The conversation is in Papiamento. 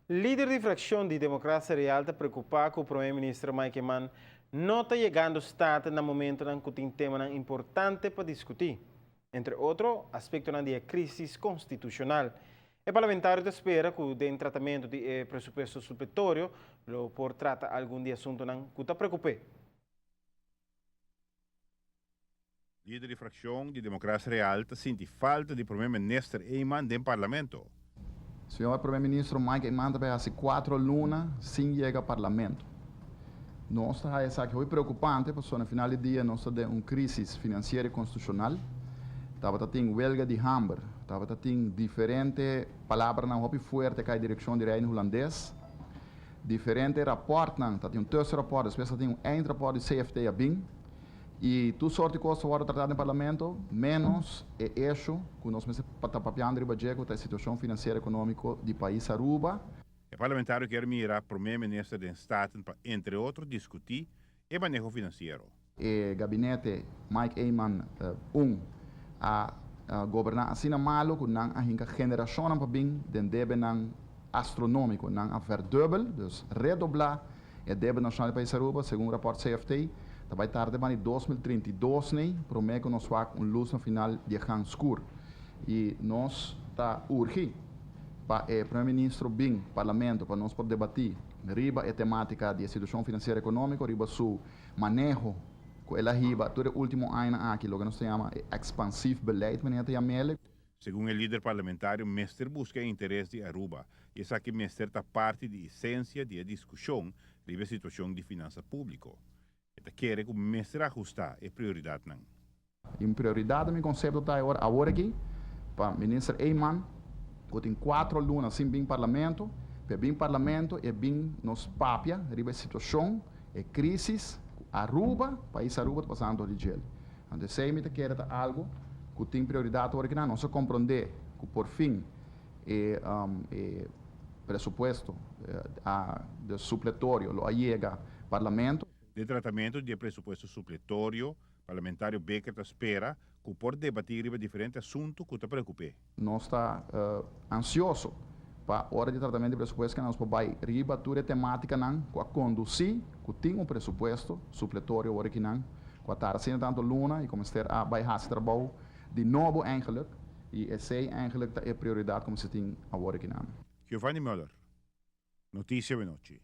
Lider di fraccion di Democracia Real ta preocupa cu Prome Minister Mike Eman no ta yegando Staten na momentonan cu tin temanan importante pa discuti, entre otro aspectonan di e crisis constitucional. E parlamentario ta spera cu den tratamento di e presupuesto supletorio lo por trata algun di asuntonan cu ta preocupe. Lider di fraccion di Democracia Real ta sinti falta di Prome Minister Eman den Parlamento. Señor Prome Ministro Mike Eman ta bay haci cuatro luna sin yega Parlamento. Nos ta haya esaki hopi preocupante pasobra na final di dia nos ta den un crisis financiero y constitucional. Tabata tin welga di hamber, tabata tin diferente palabranan hopi fuerte cay direccion di Reino Hulandes. Diferente raportnan, ta tin un tussenrapport, despues ta tin un eindrapport di CFT a bin. Y tur soort di cos ta wordo trata den Parlamento, menos e hecho cu nos mester ta papiando riba dje cu ta e situacion financiero economico di pais Aruba. E parlamentario kier mira Prome Minister den Staten pa entre otro discuti e maneho financiero. E gabinete Mike Eman un a goberna asina malo cu nan a hinca generacionnan pa bin den debenan astronomico. Nan a verdubbel, dus redobla, e debe nacional di pais Aruba, segun rapport CFT. Ta bay tarde mas di 2032 ney prome cu nos wak un luz na final di e gang scur. Y nos ta urgi pa e Prome Ministro bin Parlamento pa nos por debati riba e tematica di e situacion financiero economico, riba su maneho cu el a hiba tur e ultimo añanan aki, loke nos ta yama e expansief beleid, manera ta yam'ele. Segun e lider parlamentario mester busca e interes di Aruba y esaki mester ta parti di esencia di e discusion riba e situacion di finansa publico. E ta kere cu mester ahusta e prioridadnan. Y un prioridad den mi concepto ta e ora awor aki pa Minister Eman cu tin cuatro luna sin bin Parlamento, pa e bin Parlamento y e bin nos papia riba e situacion, e crisis cu Aruba, pais Aruba ta pasando di djel. Anto esey mi ta kere ta algo cu tin prioridad awor aki nan. Nos a comprende cu por fin e e presupuesto a de supletorio lo a yega Parlamento. Den tratamento di e presupuesto supletorio, Parlamentario Bikker ta spera cu por debati riba diferente asunto cu ta preocup'e. Nos ta ansioso pa ora di tratamento di presupuesto cu nos por bay riba tur e tematicanan cu a conduci cu tin un presupuesto supletorio ora ki nan cu a tarda asina tanto luna y cu mester a bay haci trabou di nobo eigenlijk y esey eigenlijk ta e prioridad cu mester tin awor aki nan. Giovanni Muller, Noticia Benochi.